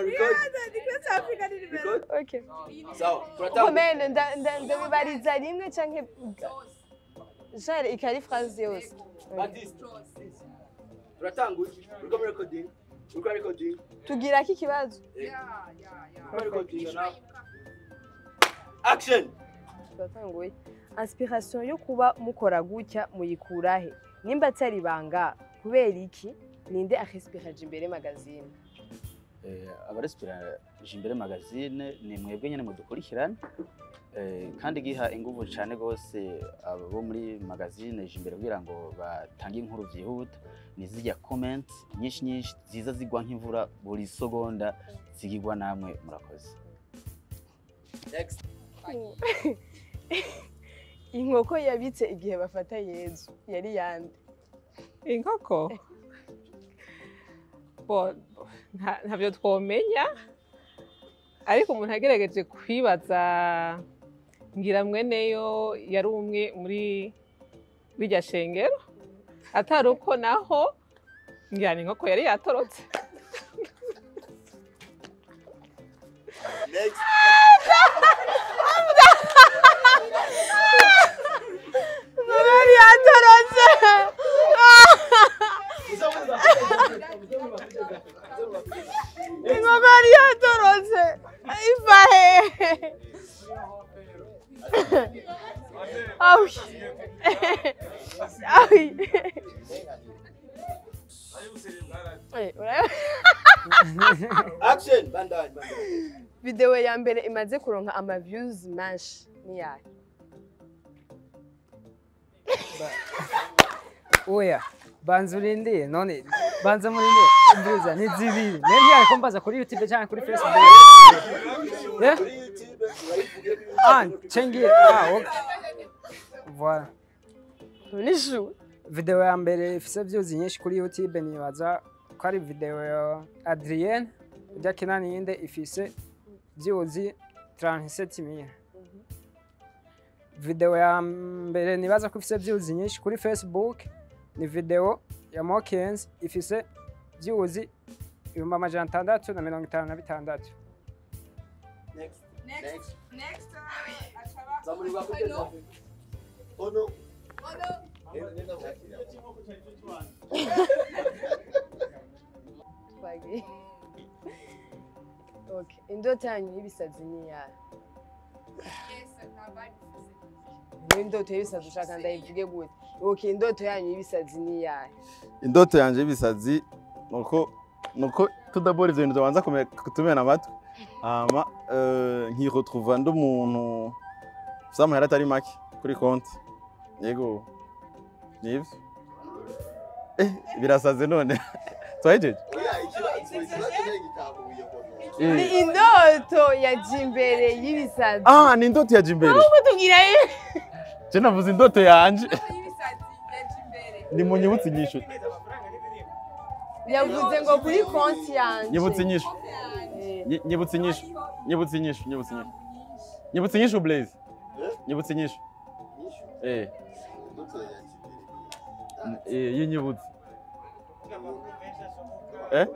Record. Record. Okay. Sawa, turatangura. Komene ndabibariza rimwe canke genre ikari phrase yose. Baptiste. Turatangura. Uriko muri recording. Uriko recording. Tugira ki kibazo? Yeah. Recording now. Action. Turatanguye. Inspiration yo kuba mukora gutya muyikura he? Nimba atari ibanga kubera iki? Ninde arespira Jimbere magazine? Abarespira Jimbere magazine ni mwebwe nyene mudukurikirana, kandi giha inguvu cane gose abo muri magazine Jimbere kugira ngo batange inkuru vyihuta, ni zirya comments nyinshi nyinshi ziza zigwa nk'imvura buri segonda zigigwa namwe murakoze. Next. Inkoko yabitse igihe bafata Yezu yari yande? Inkoko bo ntavyo twomenya, ariko umuntu agerageje kwibaza ngira mweneyo yari umwe muri birya shengero, atari uko naho ngira ni inkoko yari yatorotse. Next. Yari yatorotse. Inkoko yari yatorotse iva hehe? Ah oui. Ah oui. Action, bandage, bandage. Video ya mbere imaze kuronka ama views menshi ni yahe? Oya, banza urindire none banza murindire umviriza ni zibiri. Nari yariko mbaza kuri YouTube cyangwa kuri Facebook. Eh? Ah, chengi. Ah, okay. Voilà. Nishu. Video ya mbere ifise views nyinshi kuri YouTube nibaza ko ari video ya Adrienne ujya kinani yinde ifise views 37,000. Video ya mbere nibaza ko ifise views nyinshi kuri Facebook ni video ya Mokens ifise views 656. Next. Next. Next. Achaba. Ono. Ono. Twagiye. Okay, indoto yanyu y'ibisazi ni yahe? Yes, nta vibe ifise. Indoto y'ibisazi ushaka ndayivuge gute? Okay, indoto yanyu y'ibisazi ni yahe? Indoto yanje y'ibisazi nuko tudabora ivyo bintu tubanza kutumena amatwi, hama nkiretrouva ndi umuntu ufise amahera atari make kuri konti. Yego nivyo. Birasaze none. Twahejeje? Ni indoto ya Jimbere y'ibisazi. Ah, ni indoto ya Jimbere. Ahubwo tugira Je navuze indoto yanje. Y'ibisazi ya Jimbere. Ni munyibutse inyishu. Yavuze ngo kuri konti yanje. Nyibutse inyishu. Nyibutse inyishu. Nyibutse inyishu, nyibutse inyishu. Nyibutse inyishu Blaise. Nyibutse inyishu. Eh. Eh, yinyibutse. Eh?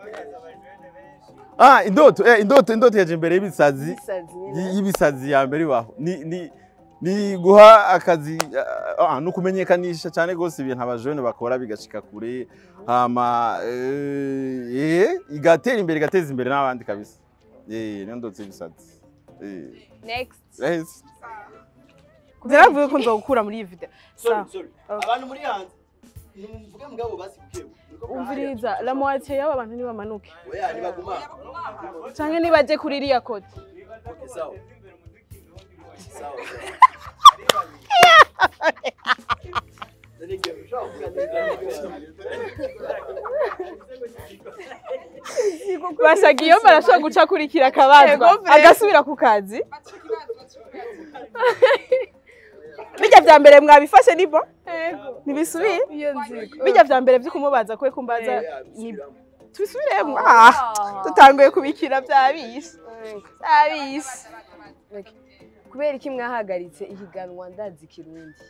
Ah, indoto, indoto ya Jimbere y'ibisazi. Y'ibisazi ya mbere baho. Ni guha akazi, no kumenyekanisha cyane gose ibintu abajene bakora bigashika kure, hama igatera imbere igateza imbere n'abandi kabisa. Ni ndoto y'ibisazi. Next. Yes. Zaravuye ko nzogukura muri iyi video. Sorry. Abantu muri hanze nimvuge mugabo basi kukewe. Umviriza la moitié y'aba bantu nibamanuke. Oya nibaguma. Canke nibaje kuri iriya kote. Okay, sawa. Sawa. Bashagiye barashobora guca kurikira akabazwa agasubira ku kazi. Bijya vya mbere mwabifashe nibo? Nibisubiye? Bijya vya mbere vyo kumubaza kwe kumbaza ni tubisubiremo. Ah, tutanguye kubikira byabishe. Byabishe. Kubera iki mwahagaritse ihiganwa Ndazi Kirundi?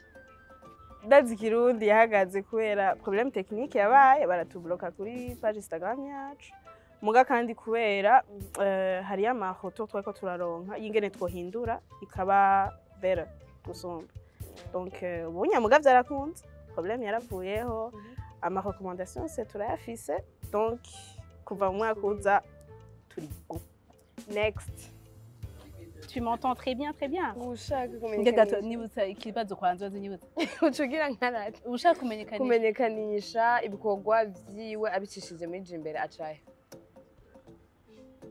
Ndazi Kirundi yahagaze kubera problème technique yabaye, baratubloka kuri page Instagram yacu. Muga kandi kubera hariyo amahoto twariko turaronka y'ingene twohindura ikaba better gusumba. Donc ubu nyamuga vyarakunze, problème yaravuyeho, ama recommandations se turayafise, donc kuva mu mwaka uza turi go. Next. Tu m'entends très bien, très bien. Ushaka Nge gato kumenyekanisha. Nibutsa ikibazo kwanza, uzinyibutsa. Ucugira nkarate. Ushaka kumenyekanisha. Kumenyekanisha ibikorwa vyiwe abicishije muri Jimbere acaye.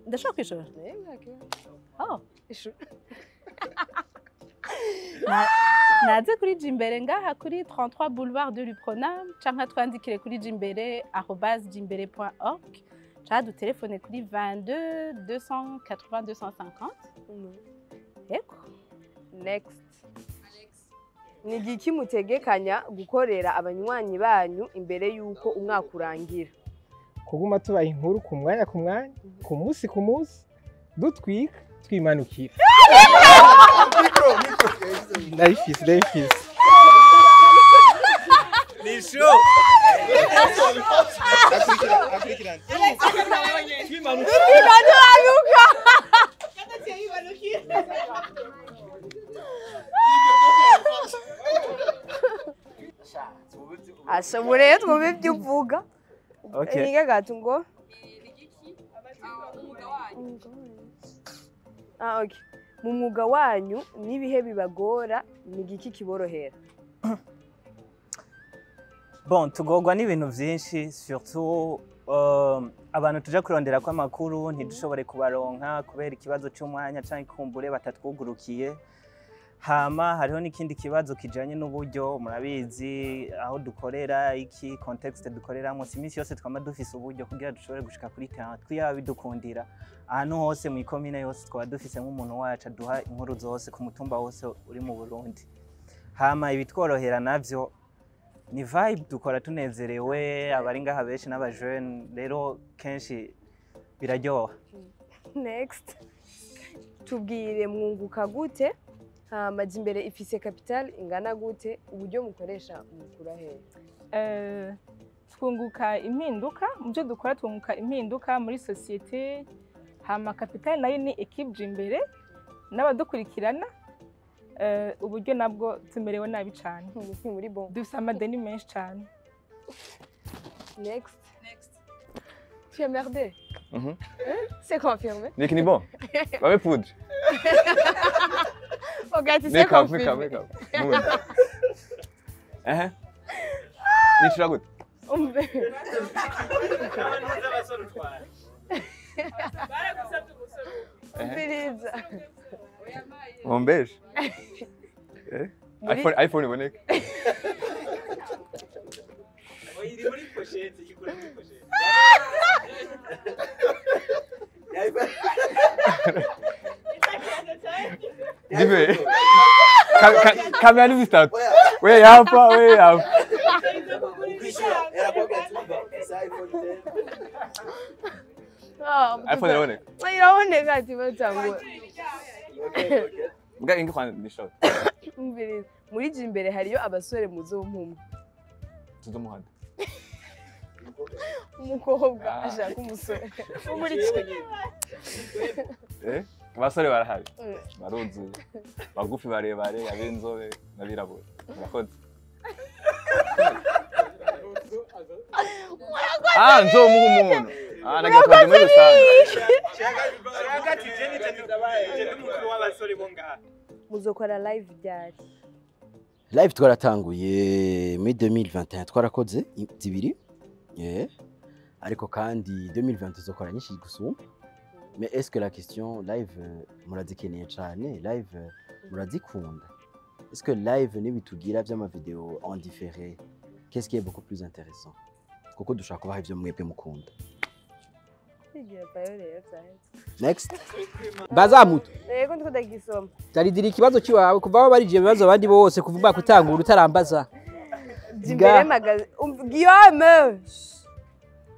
Ndashaka kwishura. Oh. Ishura. Naze kuri Jimbere ngaha kuri 33 boulevard de l'Upronam, canke twandikire kuri jimbere@jimbere.org, canke dutelefone kuri 22 280 250. Yego. Next. Ni igiki mutegekanya gukorera abanywanyi banyu imbere y'uko umwaka urangira? Kuguma tubaha inkuru ku mwanya ku mwanya, ku munsi ku munsi, dutwika twimanukira. Ndayifise, ndayifise. Ni show. Dutwika tumanuka. Asha ubu rero twumve ibyo uvuga. Okay. Hinga gato ngo. Ah, okay. Mu mwuga wanyu n'ibihe bibagora, ni igiki kiborohera? Bon, tugorwa n'ibintu vyinshi, surtout abantu tuja kurondera ko amakuru ntidushobore kubaronka kubera ikibazo c'umwanya canke kumbure batatwugurukiye. Hama hariho n'ikindi kibazo kijanye n'uburyo, murabizi aho dukorera, iki contexte dukoreramo, si iminsi yose twama dufise uburyo kugira dushobore gushika kuri terrain. Twiyaba bidukundira ahantu hose mu ikomine yose twaba dufise nk'umuntu wacu aduha inkuru zose ku mutumba wose uri mu Burundi. Hama ibitworohera navyo ni vibe, dukora tunezerewe, abari ngaha benshi n'abajeune, rero kenshi biraryoha. Next. Tubwire mwunguka gute? Hama Jimbere ifise capital ingana gute? Uburyo mukoresha mukura hehe? Twunguka impinduka mu byo dukora, twunguka impinduka muri société. Hama capital nayo ni équipe Jimbere n'abadukurikirana. Uburyo nabwo tumerewe nabi cyane, muri bon dufise amadeni menshi cyane. Next. Tu as merdé. C'est confirmé. Niki ni bon. Babe poudre. Ok, tu sais Make up, confirmé. make up, make up. Moon. Eh? Nishura gute? Umve. Umviriza. Wombeje? Eh? iPhone, iPhone iboneka. Iri muri pochette, ikikura muri pochette. Jibe. Kamera ni zitatu. We hapa, we hapa. iPhone iraboneka. Iraboneka ati batangura. Mbwa ingi kwanza ni short. Umviriza. Muri Jimbere hariyo abasore muzompumwe. Tuzomuhanda. Umukobwa ashaka umusore. Muri Eh? Abasore barahari. Baruzuye. Bagufi, barebare, ab'inzobe n'abirabura. Murakoze. Ah, nzomuha umuntu. Ah, nagira twaje muri rusange. Muzokora live ryari? Live twaratanguye muri 2021, twarakoze zibiri. Yeah. Ariko kandi 2020 tuzokora nyinshi gusumba. Mais est-ce que la question live murazikeneye cane, live murazikunda? Est-ce que live nibitugira vy'ama vidéo en différé, qu'est-ce qui est beaucoup plus intéressant? Kuko dushaka kubaha ivyo mwebwe mukunda. Igihe payo rero vyaheze. Next. Bazamuto. Yego, ndiko ndagisoma. Taridira ikibazo kiwawe kuva aho barije ibibazo abandi bose kuva umwaka utangura utarambaza. Jimbere magazine, Guillaume.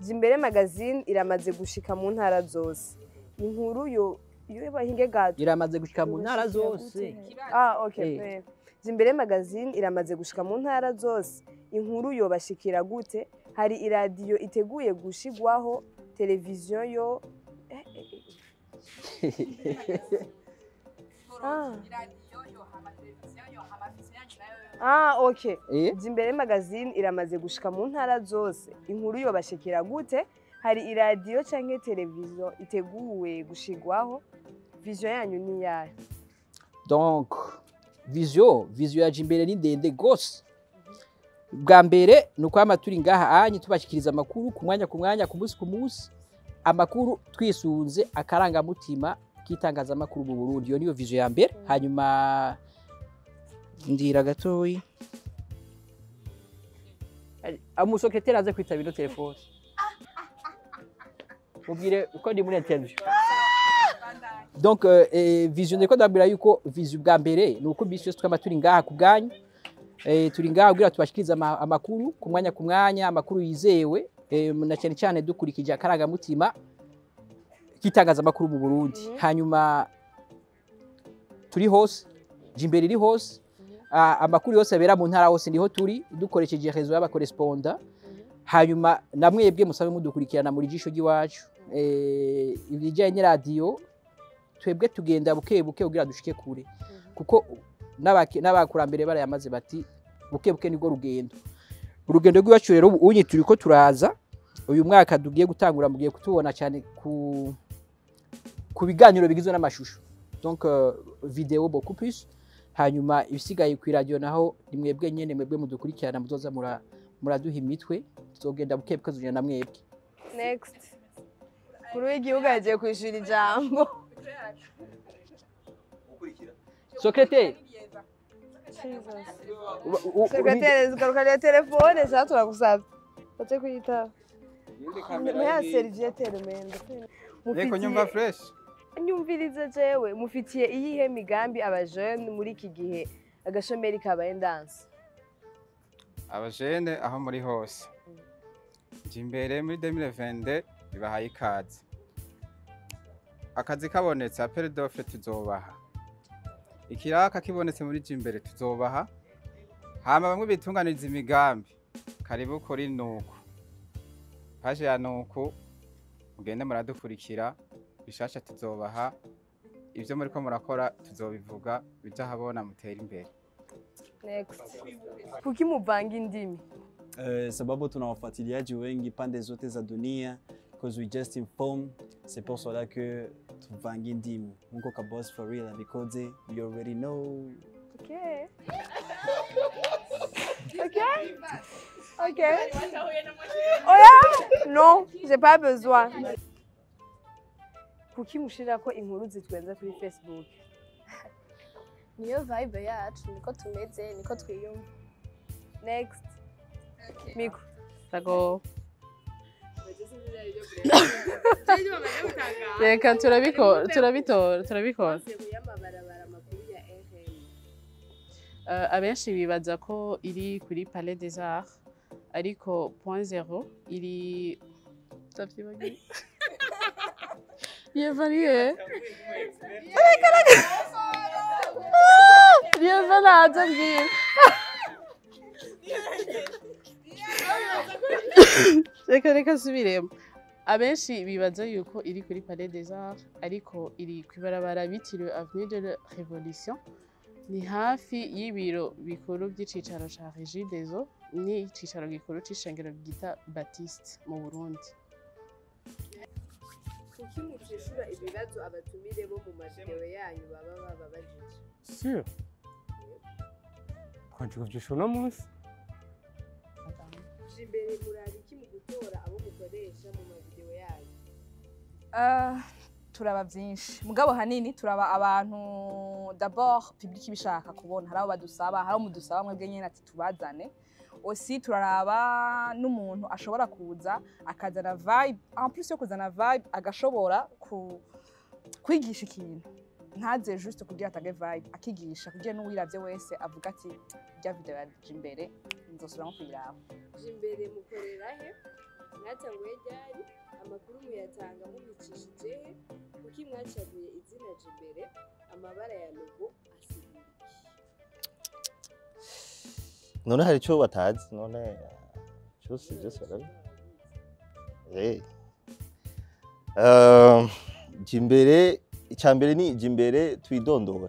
Jimbere magazine iramaze gushika mu ntara zose. Inkuru yo iyo bahinge gato. Iramaze gushika mu ntara zose. Ah, okay. Jimbere magazine iramaze gushika mu ntara zose. Inkuru yo bashikira gute? Hari iradiyo iteguye gushigwaho, Televiziyo yo Ah. Ah, okay. Jimbere magazine iramaze gushika mu ntara zose. Inkuru yobashikira gute? Hari iradiyo canke televiziyo iteguwe gushigwaho? Vision yanyu ni yahe? Donc vision ya Jimbere ni ndende gose. Bwa mbere ni ukwama turi ngaha anye tubashikiriza amakuru ku mwanya ku mwanya, ku munsi ku munsi, amakuru twisunze akarangamutima k'itangazamakuru mu Burundi. Iyo niyo vision ya mbere. Hanyuma ndira gatoyi amusekreteri aze kwitaba ino telefone, mubwire uko ndi muri interview. Donc vision ndiko ndabwira yuko vision bwa mbere ni uko bisi yose twama turi ngaha ku bwanyu. Turi ngaha kugira tubashikirize amakuru ku mwanya ku mwanya, amakuru yizewe, na cyane cyane dukurikije akarangamutima k'itangazamakuru mu Burundi. Hanyuma turi hose, Jimbere iri hose, amakuru yose abera mu ntara hose niho turi, dukoresheje réseau y'abakoresponda. Hanyuma namwebwe musabe mudukurikirana muri jisho ry'iwacu. Ibijyanye n'iradiyo twebwe tugenda buke buke kugira dushike kure, kuko n'abakurambere barayamaze bati buke buke nibwo rugendo. Urugendo rw'iwacu rero unyi turiko turaza uyu mwaka tugiye gutangura, mugiye kutubona cyane ku biganiro bigizwe n'amashusho, donc video beaucoup plus. Hanyuma ibisigaye ku radio naho ni mwebwe nyene, mwebwe mudukurikirana, muzoza muraduha imitwe, tuzogenda buke buke tuzogenda na mwebwe. Next. Kuri w'igihugu yagiye kwishura ijambo. Secrétaire. Secrétaire, garuka telefone sha turagusabye. Bace kuyitaba. Muya serviette remende. Yego nyumva fresh. Nyumvirize jewe mufitiye iyihe migambi abajene muri iki gihe agashomeri kabaye ndanse? Abajene aho muri hose. Jimbere muri 2022 ibahaye ikaze. Akazi kabonetse appel d'offre tuzobaha. Ikiraka kibonetse muri Jimbere tuzobaha. Hama bamwe bitunganiriza imigambi. Karibu kuri nuko. Page ya nuko mugende muradukurikira, bishasha tuzobaha, ibyo muri ko murakora tuzobivuga, bijahabona mutera imbere. Next. Kuki muvanga indimi? Sababu tuna wafuatiliaji wengi pande zote za dunia, because we just inform, c'est pour cela que tuvange indimi. Nkuko ka boss for real abikoze, you already know. Okay. Okay. Okay. Oya, non, j'ai pas besoin. Kuki mushirako inkuru zitwenza kuri Facebook? Niyo vibe yacu, niko tumeze, niko twiyumva. Next. Miko. Sago. Reka turabikora, turabikora. Abenshi bibaza ko iri kuri Palais des Arts, ariko point zero iri ndavyibagiye. Yevariye. Yevana azambwira. Reka subiremo. Abenshi bibaza yuko iri kuri Palais des Arts, ariko iri kwibarabara bitiriwe Avenue de la Révolution. Ni hafi y'ibiro bikuru by'icicaro ca Regideso n'icicaro gikuru c'ishengero bita Baptiste mu Burundi. Kuki mutishura ibibazo abatumire bo mu mavideo yanyu baba bababajije? Sûr. Twanje kuvyishura uno munsi. Jimbere muraba iki mu gutora abo mukoresha mu mavideo yanyu? Turaba byinshi mugabo hanini turaba abantu d'abord public ibishaka kubona, hari abo badusaba, hari abo mudusaba mwebwe nyene ati tubazane. Aussi turaraba n'umuntu ashobora kuza akazana vibe, en plus yo kuzana vibe agashobora kwigisha ikintu, ntaze juste kugira atage vibe, akigisha kugira n'uwiravye wese avuga ati rya video ya Jimbere nzosubiramo kuyiraba. Jimbere mukorera he? Mwatanguye ryari? Amakuru muyatanga mubicishije he? Kuki mwacaguye izina Jimbere? Amabara ya logo asigura iki? None hari ico batazi, none cyose byose barabi. Jimbere, icambere ni Jimbere twidondore.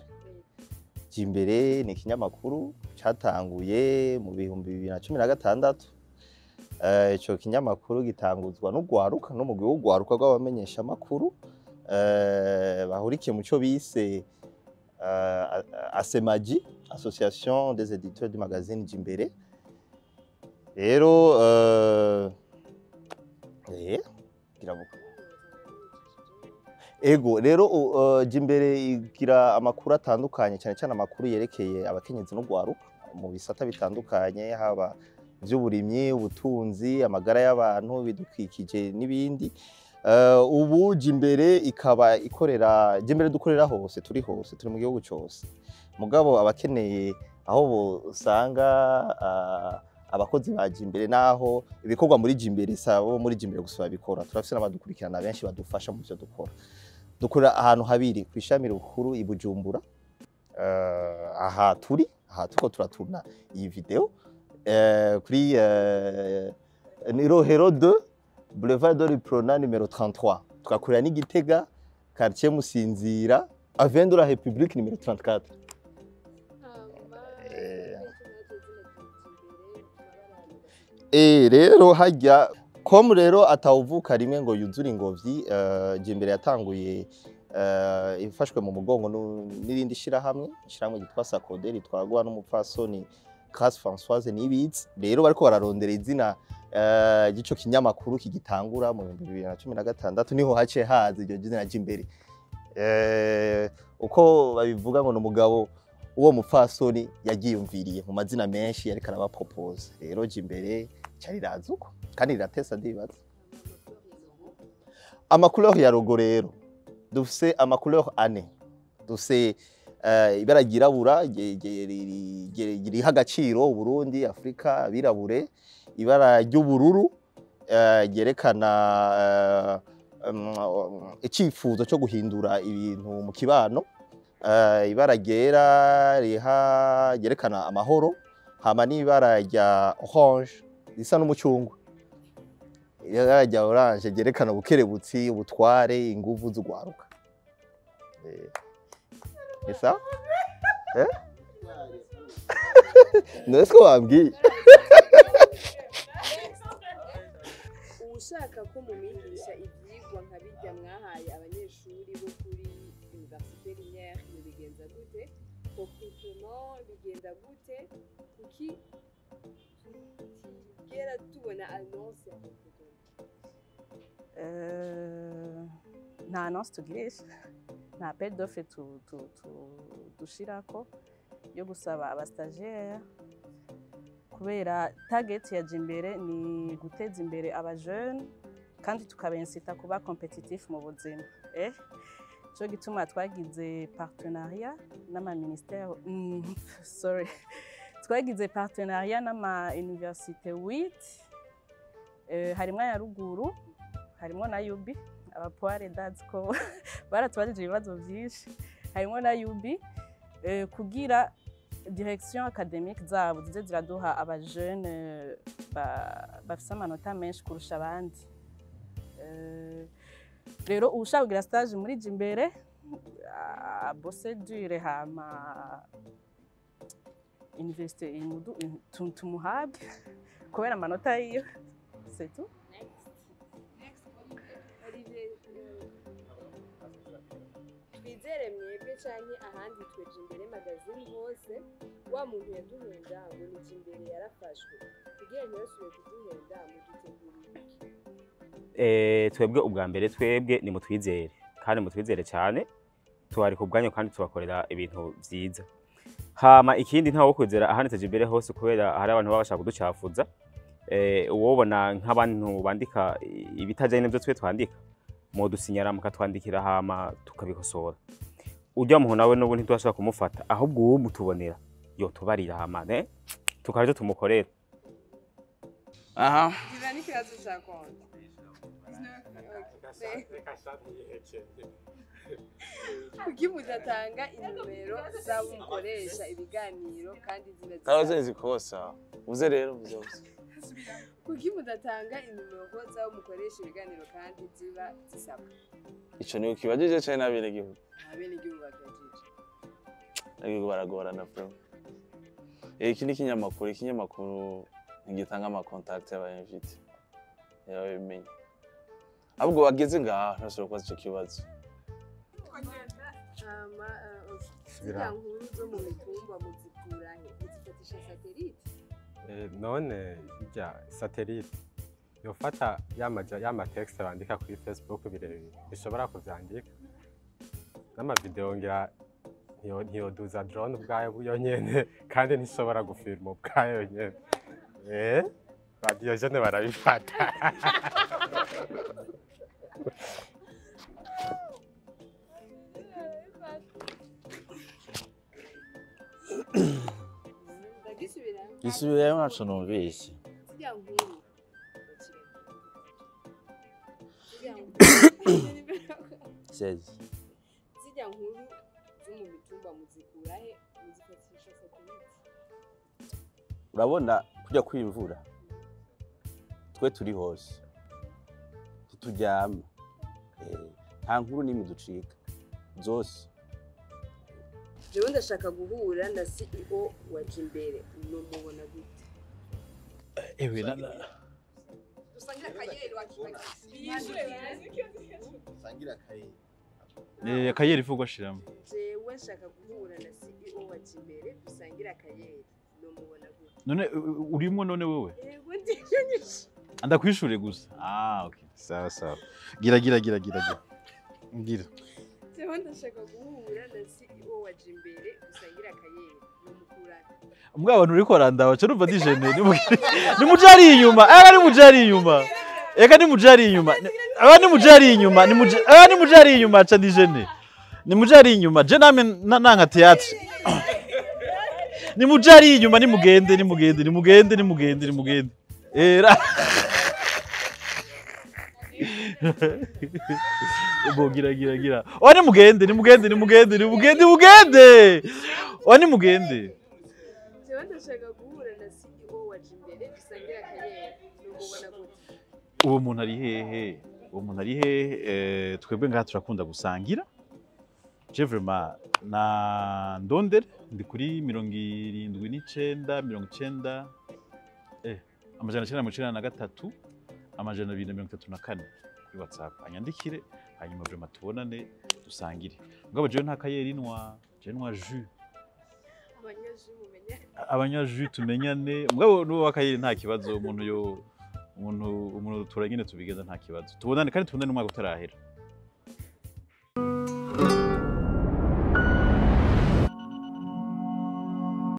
Jimbere ni ikinyamakuru cyatanguye mu 2016. Ico kinyamakuru gitanguzwa n'ugwaruka n'umugwi w'ugwaruka rw'abamenyesha makuru bahurikiye mu cyo bise ASEMAGI, Association des éditeurs du magazine Jimbere. Rero ego rero Jimbere igira amakuru atandukanye, cyane cyane amakuru yerekeye abakenyezi n'ugwaruka mu bisata bitandukanye, haba by'uburimyi, ubutunzi, amagara y'abantu, bidukikije n'ibindi. Ubu Jimbere ikaba ikorera, Jimbere dukorera hose, turi hose, turi mu gihugu cyose. Mugabo abakeneye aho usanga abakozi ba Jimbere naho ibikorwa muri Jimbere sabo muri Jimbere gusa babikora, turafise n'abadukurikirana benshi badufasha mu byo dukora. Dukora ahantu habiri, ku ishami rukuru i Bujumbura, aha turi, aha tuko turatuna iyi video, kuri ni Rohero 2 Boulevard de l'Uprona numéro 33. Tugakorera n'i Gitega, quartier Musinzira, Avenue de la République numéro 34. Rero hajya com rero atawuvuka rimwe ngo yuzure ingobyi. Jimbere yatanguye ifashwe mu mugongo n'irindi shirahamwe, ishirahamwe ryitwa Sakode ritwagwa n'umupfasoni Grace Françoise Nibitse. Rero bariko bararondera izina gico kinyamakuru kigitangura mu 2016, niho hace haza iryo zina Jimbere. Uko babivuga ngo n'umugabo uwo mupfasoni yagiyumviriye mu mazina menshi yariko arabapropose. Rero Jimbere cariraza uko kandi riratesa ndibaza. Amacouleur ya logo rero dufise amacouleur ane. Dufise ibara ryirabura riha agaciro Uburundi, Afrika, abirabure. Ibara ry'ubururu ryerekana icifuzo cyo guhindura ibintu mu kibano. Ibara ryera riha ryerekana amahoro, hama n'ibara rya orange risa n'umucungwe. Ibara rya orange ryerekana ubukerebutsi, ubutware, inguvu z'ugwaruka. Esa? None siko wambwiye. Ushaka ko mumigisha ivyigwa nka bijya mwahaye abanyeshuri bo kuri Université Lumière bigenza gute? Recrutement bigenda gute? Kuki tutigera tubona annonce ya recrutement? Nta annonce tugirisha, nta appel d'offre dushirako yo gusaba aba stagiaire, kubera target ya Jimbere ni guteza imbere aba jeune kandi tukabensita kuba competitif mu buzima. Cyo gituma twagize partenariat n'ama ministère, sorry, twagize partenariat n'ama université 8, harimo ya ruguru, harimo na UB, abapoire dads ko baratubajije ibibazo byinshi, harimo na UB, kugira direction académique zabo zize ziraduha aba jeune bafise amanota menshi kurusha abandi. Rero ushaka kugira stage muri Jimbere bose dure hama université imudu tumuhabwe kubera amanota yiyo, c'est tout. Twizere mwebwe canke ahandi twe Jimbere magazine hose, wa muntu yaduhenda ngo ni Jimbere yarafashwe, kugira ntiyasubire kuduhenda mudutegurire iki? Twebwe ubwa mbere twebwe ni mutwizere kandi mutwizere cyane, tuhari ku bwanyu kandi tubakorera ibintu vyiza. Hama ikindi ntawo kwizera ahanditse Jimbere hose, kubera hari abantu baba bashaka kuducafuza. Uwobona nk'abantu bandika ibitajanye n'ivyo twe twandika, mudusinyara mukatwandikira hama tukabikosora. Urya muntu nawe n'ubu ntitwashobora kumufata, ahubwo uwo mutubonera yo tubarira hama tukaje tumukorera. Aha. Gira n'ikibazo ca konti. Kuki mudatanga inimero z'abo mukoresha ibiganiro kandi ziba Ntabaze zikosa. Uze rero uze. Kuki mudatanga inimero z'abo mukoresha ibiganiro kandi ziba zisabwa? Ico ni ukibajije cyane n'abenegihugu. Abenegihugu bakajije. Abenegihugu baragorana bro. Iki ni ikinyamakuru, ikinyamakuru ntigitanga ama contact y'aba-invité. Yababimenye. Ahubwo bageze ngaha ntashobora kubaza ico kibazo. Hama ziriya nkuru zo mu mitumba muzikura he? Muzifatisha satellite? None irya satellite yofata yama text bandika kuri Facebook birebire bishobora kuvyandika n'amavideo ngira ntiyoduza drone ubwayo yonyene kandi ntishobora gufilma ubwayo yonyene. Ba Diogene barabifata. Gisubirayo ntaco numvise. Ziriya nkuru Sezi. Ziriya nkuru zo mu mitumba muzikura he? Muzifatisha satellite? Urabona kujya kwimvura twe turi hose tuturyama, nta nkuru n'imwe ducika zose. Jewe ndashaka guhura na CEO wa Jimbere, nomubona gute? Ewe na Dusangira akayeri wakibagiye. Sangira akayeri. Akayeri ivugwa shiramo. Jewe nshaka guhura na CEO wa Jimbere dusangira akayeri, nomubona gute? None urimo none wewe? Yego ndiyanyishe. Andakwishure gusa. Ah, okay. Sawa sawa. Gira gira gira gira gira. Ngira. Jewe ndashaka guhura na CEO wa Jimbere dusangira akayeri, nomukura. Mbwa abantu uriko arandaba cyo numva dijene ni mujari inyuma. Aba ni mujari inyuma. Eka ni mujari inyuma. Aba ni mujari inyuma. Ni mujari aba ni mujari inyuma cha dijene. Ni mujari inyuma. Je name nanka théâtre. Ni mujari inyuma ni mugende ni mugende ni mugende ni mugende ni mugende. Era. Bo gira gira gira. O ni mugende ni mugende ni mugende ni mugende mugende. O ni mugende. Jewe ndashaka guhura na CEO wa Jimbere dusangira akayeri, nomubona gute? Uwo muntu ari hehe? Uwo muntu ari hehe? Twebwe ngaha turakunda gusangira. Je vraiment na ndondere ndi kuri 79 90 993 234 kuri WhatsApp anyandikire hanyuma vraiment tubonane dusangire. Mugabo jewe nta kayeri nwa, je nwa jus. Abanyaju tumenyane. Mugabo n'uwo wakayeri nta kibazo umuntu yo umuntu turanyene tubigeza nta kibazo. Tubonane kandi tubonane umwaka utarahera.